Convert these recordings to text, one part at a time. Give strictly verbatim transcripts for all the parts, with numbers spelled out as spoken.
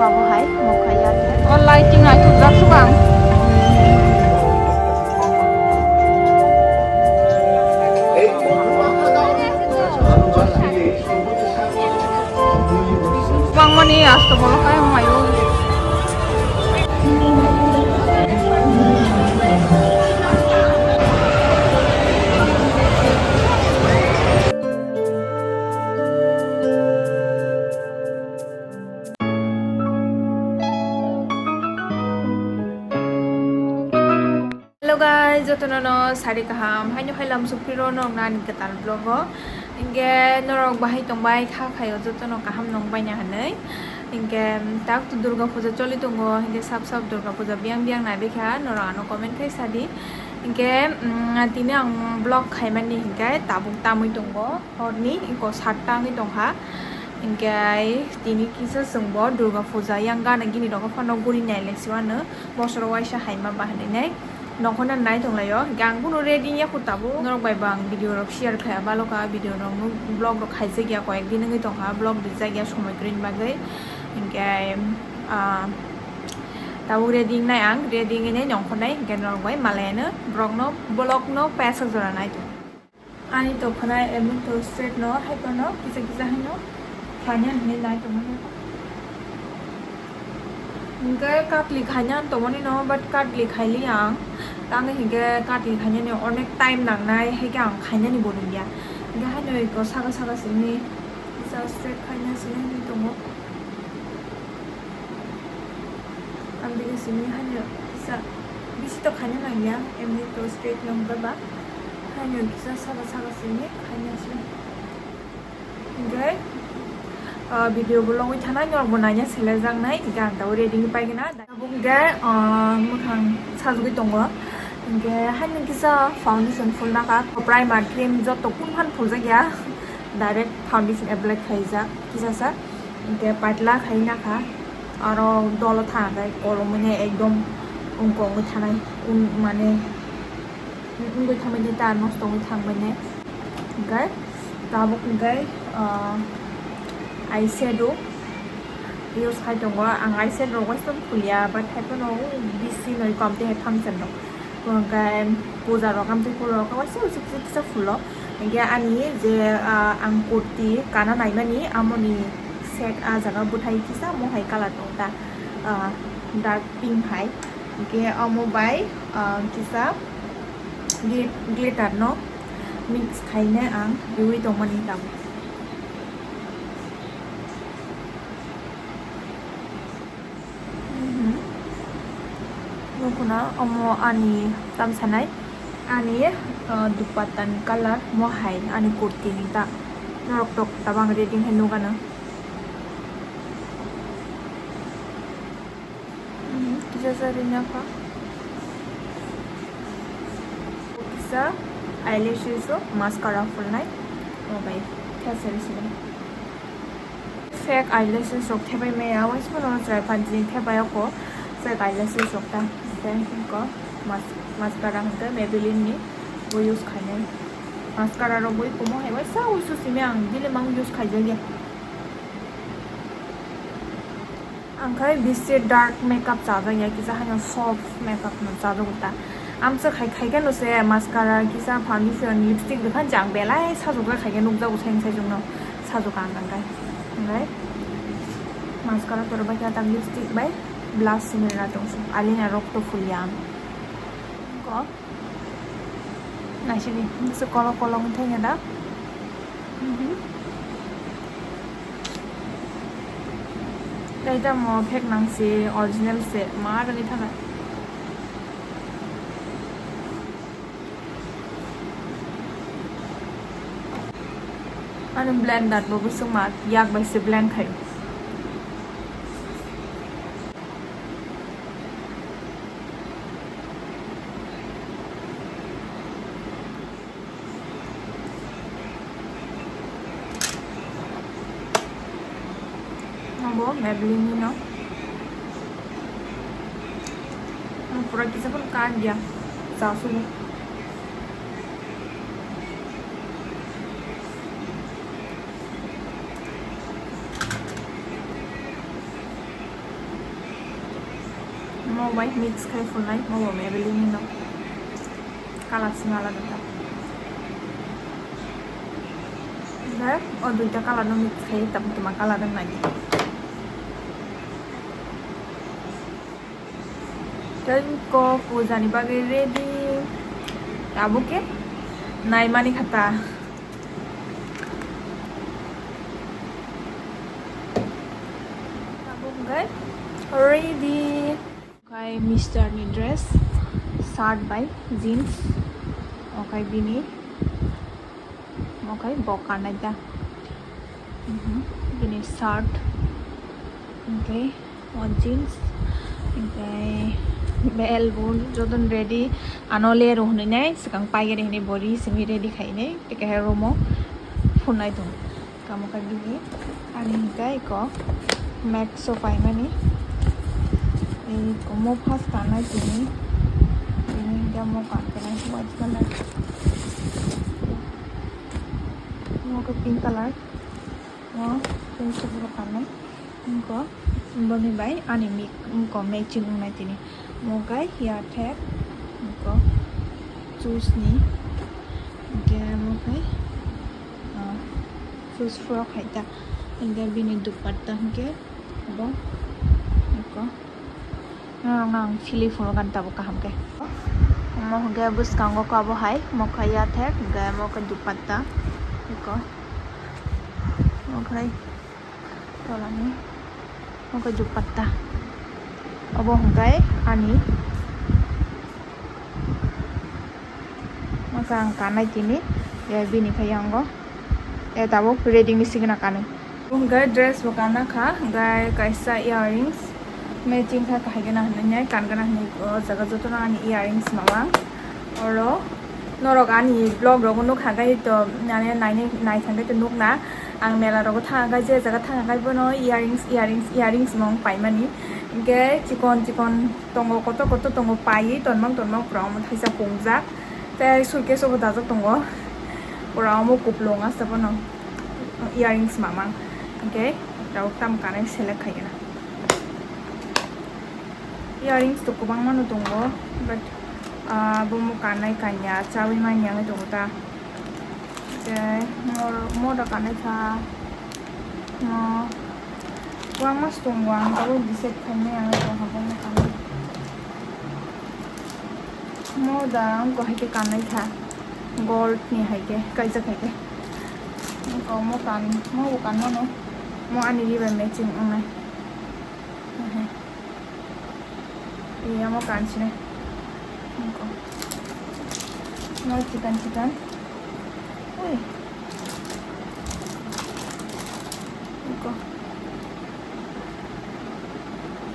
Abo hai mokha ya. O lighting ai tubjak subang. Bangmani asto bolo khai mayo. Hello guys, jotono no sari kaham. Haino hai lam sukpiro no nani kwtal vlog o. Hinkhe norok bahai tongbai kha khaio jotono kaham nong baina hinwi. Hinkhe tak to Durga Puja choli tongo. Hinkhe sap sap Durga Puja biyang biyang nai bekha norok ano comment khai sadi. Hinkhe, mm, tini ang vlog khaimani hinkhe tabuk tamwi tongo. Horni iko satta wngwi tongkha. Hinkhe tini kisa chwngbo Durga Puja yang gana gini rokno phano guri nailai siwano bosoro waisa haima ba hinwi nai. Nokhono nai tonglaio. Hinkhe ang bono ready wngya kho tabuk. Norok bai bo ang video rok share khaiya baloka, video rok no vlog rok khaijakya koyek din wngwi tongkha. Vlog rijak ya somoi kwrwini bagwi. Hinkhe, ah, tabuk ready wngnai ang, ready wngwi nai nongkhornai. Hinkhe norok bai malaino borokno vlog no paisa jora nai tong. Ani tokhanai emni to straight no, hai phano kisa kisa haino khaina hinwi nai tongmani. Hinkhe katli khaina tongmani no, but katli khaili ang. Tamo hinkhe katli khainani onek time nangnai, haikhe ang khainani bo nungya. Hinkhe haino iko saka saka simi kisa straight khaina simi hinwi tongo. Ang bini simi haino kisa bisi to khaina nangya, emni to straight nong ba ba. Haino kisa saka saka simi khaina simi. Hinkhe, ah, video bo logwi thanai norok bo naina selejaknai, hinkhe ang tabuk ready wngwi paigwna. Tabuk hinkhe, ah, mwkhang sajagwi tongo. Hinkhe haino kisa foundation phulnakha, primer cream joto kun phan phuljakya. Direct foundation apply khaijak kisasa, hinkhe patla khai nakha, aro dolo thangkhe kolomwini ekdom wngkha wngwi thanai, un-, mane wngwi thangmani ta nosto wngwi thangmani. Hinkhe tabuk hinkhe, ah, eye shadow use khai tongo. Ang eye shadow rok waisa phulya, but hai phano bisi noi kom tei hai function rok. Hwnkhe puja rok amtwi phul rok waisa waisa kisa kisa phulo. Hwnkhe ani je, ah, ang kurti kana naimani amoni set ah jaga bwthai kisa mohai colour tong ta, ah, dark pink hai. Hwnkhe omo bai, ah, kisa glit-, glitter no mix khaina ang riwi tongmani tabuk. Mhm. Nukuna omo ani tamsanai, ani, uh, dupatta ni colour mohai ani kurti ni ta. Norok tok tabang reading hai nukano. Mhm, kisa sa rinakha. Kisa eyelashes o mascara phulnai. Obai, kisa sa rinai. Fake eyelashes rok thepai maya, waisa phano chwrai phan chini thepai o kho fake eyelashes rok ta. Then ko mas-, mascara hwnkhe Maybelline ni bo use khainai. Mascara rok bo kumo hai waisa uisu simi ang bile mang use khaijakya. Ang khai bisi dark makeup chajakya, kisa haino soft makeup no chajago ta. Amsa khai, khai khe no se mascara, kisa foundation, lipstick rwkha jang belai sajokjak khai khe nukjago, saini saichung no sajokha ang khai. Hwnkhai mascara torba khe tam lipstick bai blush simi rwna tong sung. Eyeliner rok to phulya ang. Ko. Naisidi, bisi kolok kolok wngthai da. Mhm. Tei tamo fake nang si original se ma rwgwi thangkha. Ani blender bo bwswk ma yak bai se blend khai. Abo Maybelline ni no. Ang pura kisa phano kan dia. Sa sugo. Mo bai mix khai phunai, mo bo Maybelline ni no. Color simi alada ta. Omo duita color no mix khai, tamo tamo color wng nai. Tei ko puja ni bagwi ready. Tabuk khe naimani kha ta. Tabuk hwnkhe ready. Okai Mister ni dress, shirt bai jeans. Okai bini, okai bo kanai ta. Mhm. Bini shirt, okai o jeans, okai bel bo joton ready. Ano le ro hwnwi nai swkang paigari hwnwi bori simi ready khainai tei kaisa room o phunai tongo. Kamo khe bini ani hwnkhe eko Max o paimani. Eko mo first kanai tini. Tini hwnkhe mo kan kanai white color. Mo khe pink color. Mo pink color kanai. Wngkha boni bai ani mi-, wngkha matching wngnai tini. Mo khe ear tag, wngkha shoes ni, hwnkhe mo khe, ah, shoes frok hai ta. Hwnkhe bini dupatta hwnkhe bo, wngkha, norok no ang sili phuru gan tabuk kaham khe. Mo hwnkhe bwskango khe abo hai, mo khe ear tag, hwnkhe mo khe dupatta, wngkha, mo khe. Tolani. Omo khe dupatta. Obo hwnkhe ani. Omo khe ang kanai tini. Eh, bini khe yango. Eh, tabuk ready ni signa kanwi. Hwnkhe dress bo kana kha. Hwnkhe kaisa earrings. Matching kha kahai gana hwnwi, kan gana hwnwi o jaga jotono ani earrings mamang. Oro norok ani vlog rogo nukha gai to, nane naini naithang gai to nukna. Ang mela rogo thang gai, je jaga thang gai bono earrings, earrings, earrings mong paimani. Hwnkhe chikon chikon tongo, kotor kotor tongo, paiwi tonmang tonmang pura omo thaisa pungjak. Tei suitcase o bo dajak tongo. Pura omo kupulung asa bono earrings mamang. Hwnkhe rok tam kanai select khaigena. Earrings to kwbangma no tongo, but, ah, bomo kanai kanya chawi manya wngwi tongo ta. Je mor-, mora kanai kha. Mo kwbangma se tongo, ang tabuk decide khaimani ang tongkha bomo kanai. Mo da ang ko hai khe kanai kha, gold ni hai khe, kaijak hai khe. Ang ko mo kan, mo bo kan mano, mo ani ri bai matching wngnai. Oho. Iya mo kanchina. Niko. Mo chikan chikan. Ui. Niko.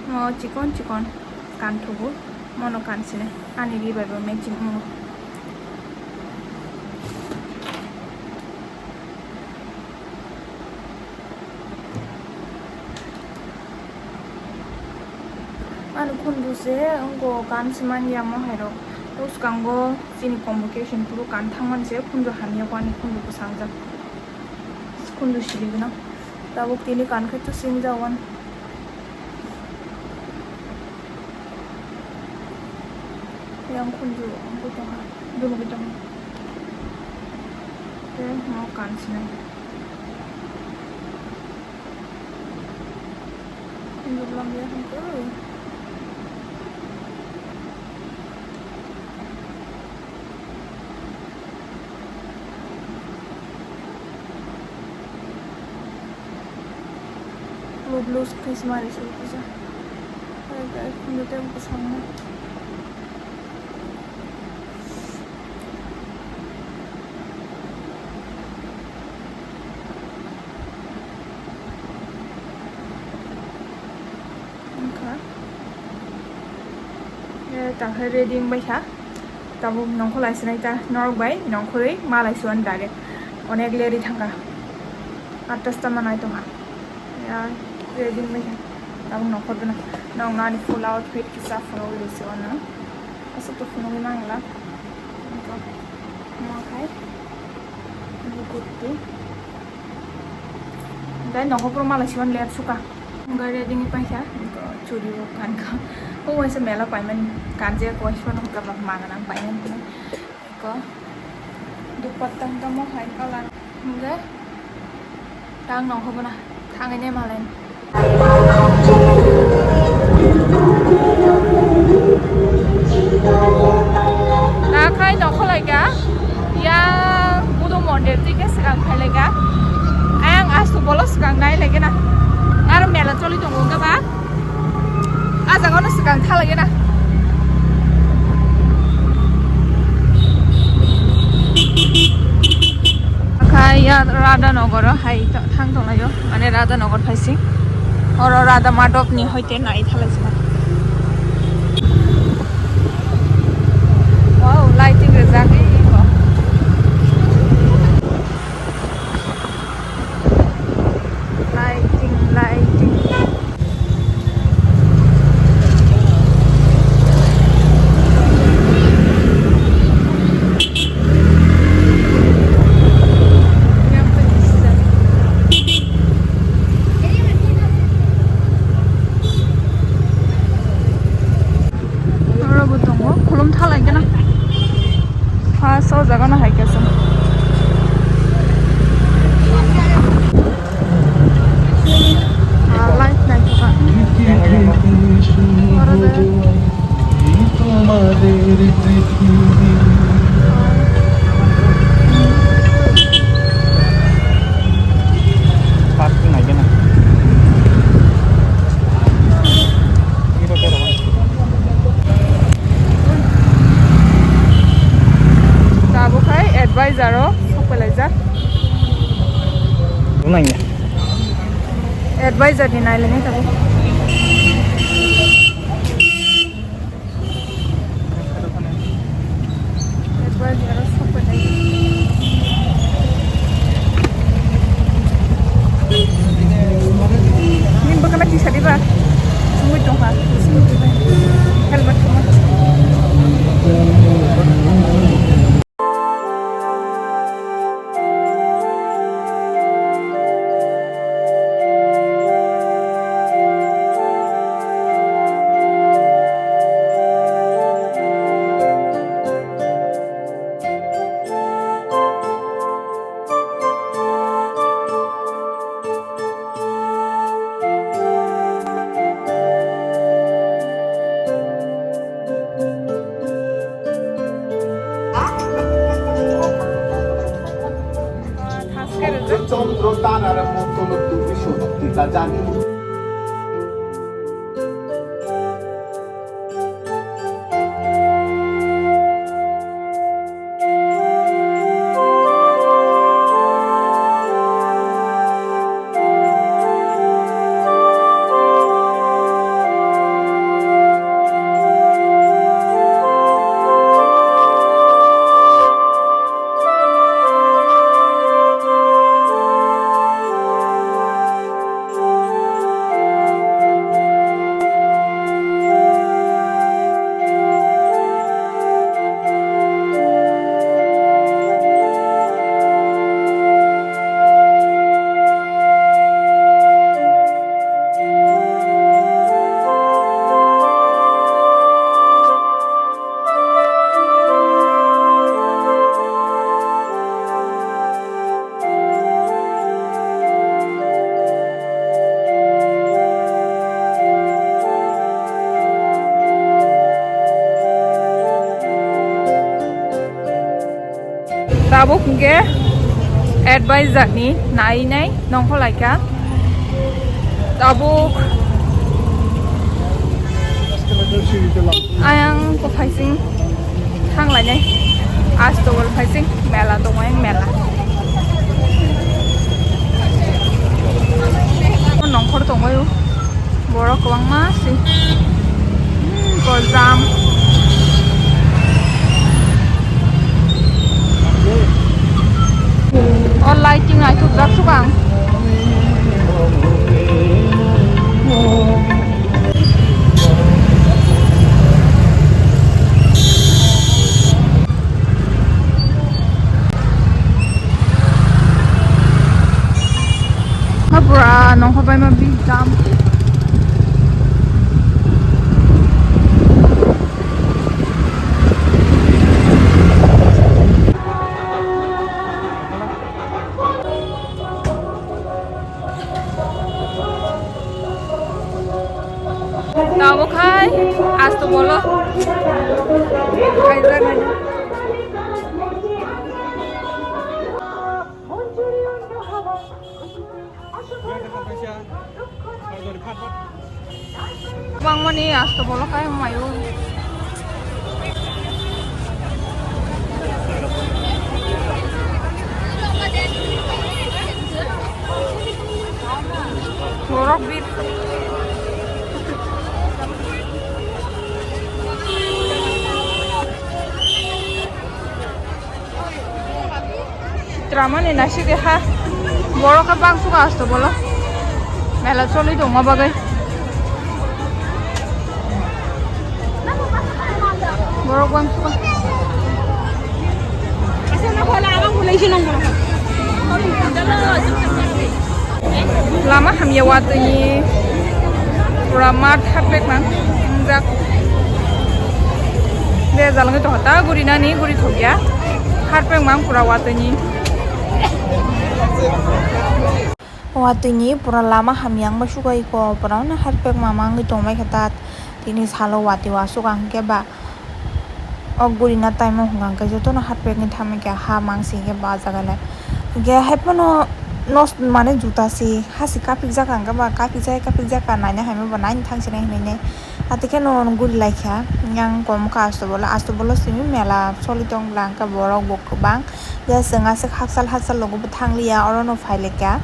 Mo chikon chikon. Kan thubu. Mono kanchina. Ani ri bai bo matching mo. Ani khunju se wngkha kan se manya mo hai rok. Bwskango chini convocation phuru kan thangmani se khunju hamya bo ani khunju bwsangjak. Khunju sili gwnang. Tabuk tini kan khe to singjak wan. Yang khunju wngwi tongkha, dulugwi tongkha. Tei mo kan sinai. Khunju lamya hwnkhe. Blue blue khe se mari se kisa. Hai khe khunju tei bwskango. Wngkha. Eh, tangkhe ready wngbaikha. Tabuk nongkhor lai sinai ta, norok bai nongkhorwi ma lai suan direct. Onek leri thangkha. Atta sta manai tongkha. Ya, ready wngbaikha. Tabuk nongkhor gana. Nong nani full outfit kisa phunugwi rw suan no. Aswk to phunugwi mangla. Wngkha. Mo khai. Bo kurti. Dai nokho puro malai siman ler suka. Gari dini paisa. Churi bo kankha. O waisa mela paimani kanjia ko waisa no hokha ba manganang paimani ko dupatta hokha mo hai colour hingke tang nong hobo na thangwi ne malai. Takhai nokho laika ya Buddha mondir tike swkang phai laika ayang asu bolo swkang nai laika na aro mela choli tongo hingke ba. Ah jaga no swkang thalai na. Kha ya Radha Nagar o hai thang tong laio, mane Radha Nagar phaising. Oro Radha Madhab ni hoite nai thalai sina. Wow, lighting rejak iko. Lighting, lighting. Oro bo tongo, khulum thalai gana. First o jaga no hai khe chwng. Ah, light naithoka. Oro de. Parking lagi na. Ini pakai apa? Tabuk hai advisor o sok pelaijak. Unang ya. Advisor ni nai leni tabuk. Nini bwkhana kisa diba? Sumui tongkha. Helmet thuma. চন্দ্র তারার মতো দুর্বিষহ তা জানি। Tabuk hingke advisor ni nai nai nongkhor laikha. Tabuk ayang ko phaising thang lainai. Astobol phaising mela tongmai mela. Nongkhor tongmai o. Borok kwbangma se. Hmm, goldam. O lighting naithokjak swkang. Ha pura nongkhor baima big jam. Asto bolo. Bangmani asto bolo khai mayo. Borok bir. Tramani naisidi ha. Borok khe bangsuka asto bolo. Mela choli tongma bagwi. Borok bangsuka. Lama hamya watwi ni pura mat hapek mang wngjak. De jalangwi tongkha ta guri nani guri thokya. Harpek mang pura watwi ni. Watwi ni pura lama hamya wngma suka iko pura harpek mang mangwi tongmai kha ta. Tini salo watwi wasuk ang khe ba. O guri na time o hwnka hwnkhe jotono harpek ni tamo khe ha mang singkhe ba jaga le. Hwnkhe hai phano nos mane juta si ha si kapik jaka hwnkhe ba kapik jaka kapik jaka naina hai ma ba naina thang sinai hinui nai. Ati khe no guri lai kha yang kom kha asto bolo asto bolo simi mela soli tong bwla hwnkhe borok bo kwbang. Ya chwng aswk hakchal hakchal logo bo thang liya oro no phai lai kha.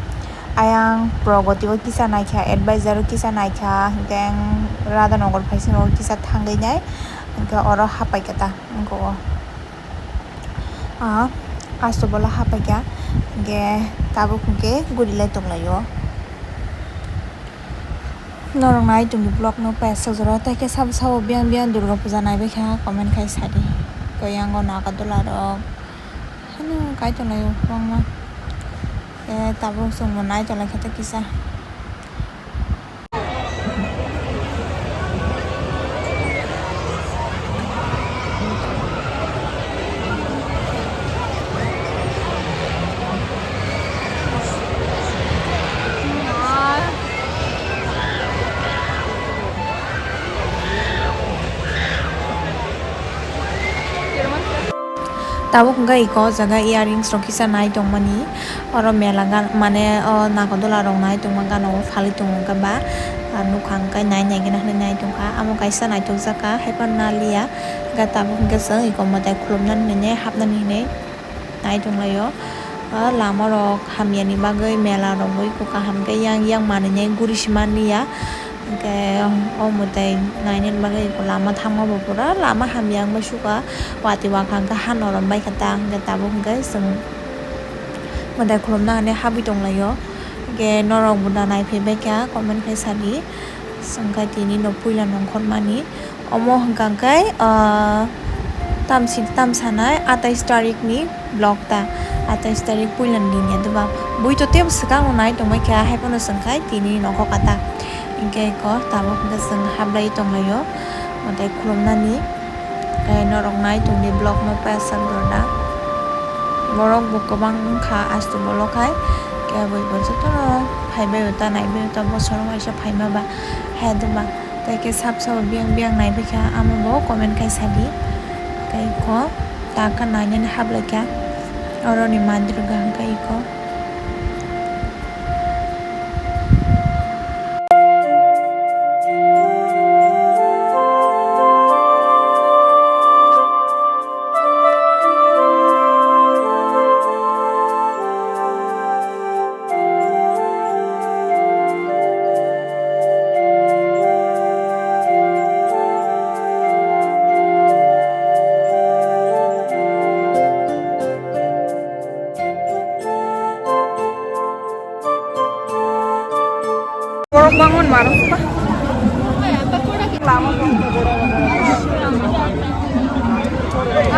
Ayang Pragati o kisa naikha, advisor o kisa naikha, hwnkhe ang Radhanagar phaising o kisa thangwi nai, hwnkhe oro hapai kha ta wngkha o. Ah, asto bolo hapai kha, hwnkhe tabuk hwnkhe guri lai tong lai o. Norok nai tongni vlog no paisa jora tei khe sabo sabo biyang biyang Durga puja nai bai kha comment khai sadi. Koi yango Naga dola rok. Hano kai tonglaio kwbangma. Tei tabuk chwngbo nai tonglaikha tei kisa. Tabuk hwnkhe iko o jaga earrings rok kisa nai tongmani. Oro mela gan mane o nakodola rok nai tongma gana o phalwi tongo hwnkhe ba nukha hwnkhe nai nai gana hinwi nai tongkha. Amo kaisa naithokjak kha haiphano naliya hwnkhe tabuk hwnkhe chwng iko mwtai khulumnani hinwi hapnani hinwi. Nai tonglaio. O lama rok hamyani bagwi mela rok bai kok kaham khe yang yang manwi nai guri se manliya. Hwnkhe o mwtai nainani bagwi lama thangma bo pura lama hamya wngma sukha. Watwi wakha hwnkhe ha norom baikha ta hwnkhe tabuk hwnkhe chwng mwtai khulumna hinwi habwi tonglaio. Hwnkhe norok bo da naiphaibaikha comment khai sadi. Chwng khe tini no puila nongkhormani. Omo hwnkha khe, ah, tamsi tamsanai atais tarik ni vlog ta, atais tarik puila ni din ya doba. Bui to tebo swkang no nai tongmai kha, hai phano chwng khai tini nokho kata. Hinkhe ko tabuk hwnkhe chwng hablai tonglaio, mwtai khulumnani. Tei norok nai tongni vlog no paisa gorda. Borok bo kwbang wngkha asto bolo khai, kebo bo jotono phaibai o ta naibai o ta bosor waisa phaima ba hai doba. Tei khe sab sabo biyang biyang naibaikha, amo bo comment khai sadi. Tei kho ta khe nainani hablaikha, oroni mandir kaham khai kho. Borok bangmani maro suka. Lama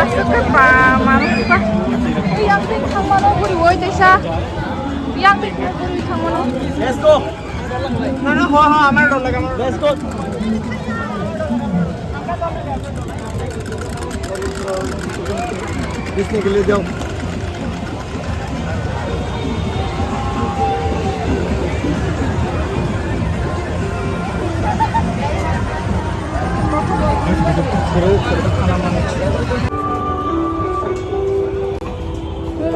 aswk khe ba maro suka. Yang twi thangmano guri oi teisa. Yang twi guri thangmano. Let's go. No, no, ho, ho, amar dol lage, amar dol lage. Let's go. Bisne ke liye jao.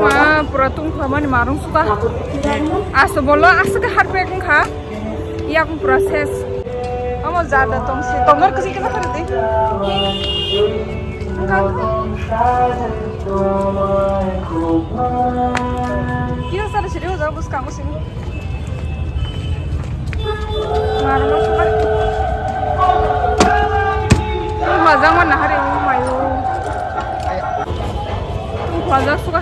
Ma pura tungkha mani marung suka. Aso bolo aswk harpek wngkha. Yak pura ses. Omo jada tongsi. Tongmar kwchwi khe nakhar di. Kisa sari siri uja bwskango sini. Majak ma nahari mayo. Majak suka.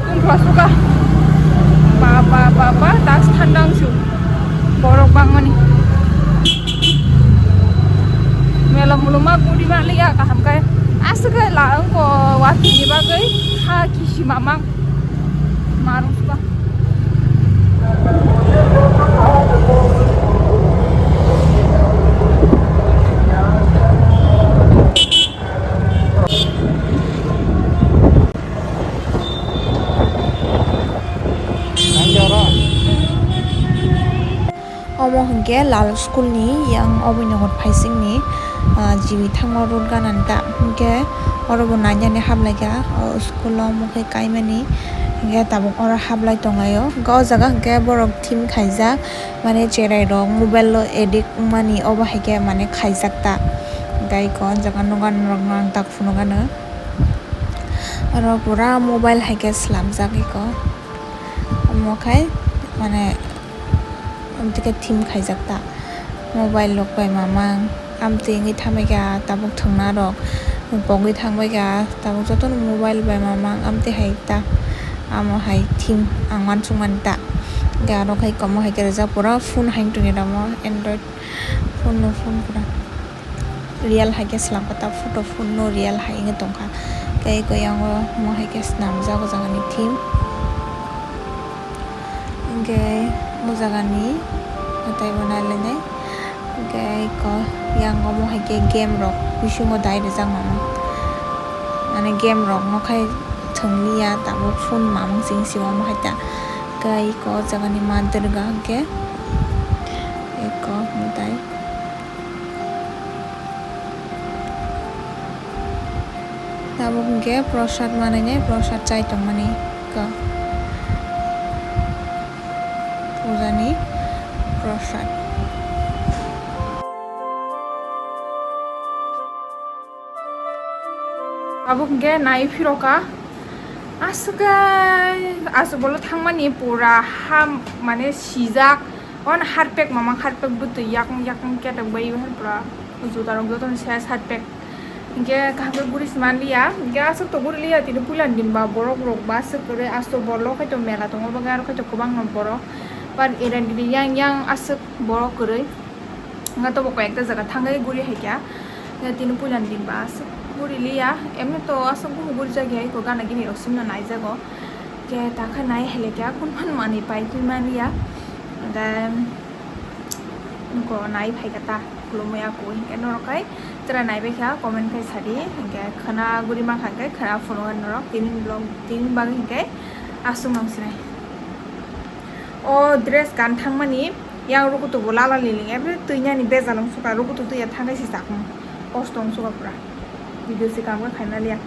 Tungkha suka. Ba, ba, ba, ba, das thandang su. Borok bangmani. Mela muluma guri ma liya kaham kai. Aswk la angko watini bagwi ha kisi mamang. Marung suka. Omo hwnkhe Lal school ni yang oboni hor phaising ni, ah, jiwi thangma road gana ni ta hwnkhe oro bo nainani hablai kha o school o omo khe kaimani hwnkhe tabuk oro hablai tonglaio hwnkhe o jaga hwnkhe borok thim khaijak mane cherai rok mobile o addict wngmani obo hai khe mane khaijak ta hwnkhe eko o jaga nokar rok no ang tak phunukgano. Oro pura mobile hai khe slamjak eko. Omo khai mane amtwi khe thim khaijak ta. Mobile rok bai mamang amtwi wngwi thamwi kha tabuk thwngna rok pogwi thangbai kha tabuk jotono mobile bai mamang amtwi hai ta. Amo hai thim ang uansukmani ta. Hwnkhe aro khai komo hai khe rijak pura phone hai wngtongni ramo Android phone no phone pura. Real hai khe swlam kha ta photo phone no real hai wngwi tongkha tei eko yango omo hai khe swnamjak o jaga ni thim hwnkhe o jaga ni mwtai bo nailainai hwnkhe eko yango omo hai khe game rok bisingo dai rijak mano mane game rok no khai thwng liya tabuk phone mamung sing sio omo hai ta tei eko o jaga ni ma durga hwnkhe eko mwtai. Tabuk hwnkhe prosad manwi nai prosad chai tongmani kok pujani prosad. Tabuk hwnkhe nai phiroka aswk khe aswk bolo thangmani pura ha mane sijak. Ono harpek mamang harpek bwtwi yakung yakung ketok bai pura juda rok jotono se harpek. Hinkhe kaham khe guri se manliya, hinkhe aswk to guri liya tini puila ni din ba borok rok ba aswk kwrwi aswk borok khai to mela tongo bagwi aro khai to kwbangma borok. But era gini yang yang aswk borok kwrwi. Wngkha tobo koi ekta jaga thangwi guri hai kha. Tini puila ni din ba aswk guri liya. Emni to aswk bumo guri jak ya, eko gana gini rok simi no nai jago. Khe ta khe nai hai le khe, kun phan manwi pai twi man liya. Then ko nai phai kha ta, khulumwi ya koi. Hinkhe norok khai chwrai nai bai kha, comment khai sadi. Hinkhe khwna guri man kha, hinkhe khwna phunukha norok. Tini vlog, tini bagwi hinkhe aswk nang sinai. O dress gan thangmani yang rukutu bo lala liling, every twi nani bejal wng suka, rukutu twi ya thangai si chakma. Kosto wng suka pura. Video se kam khaina liya.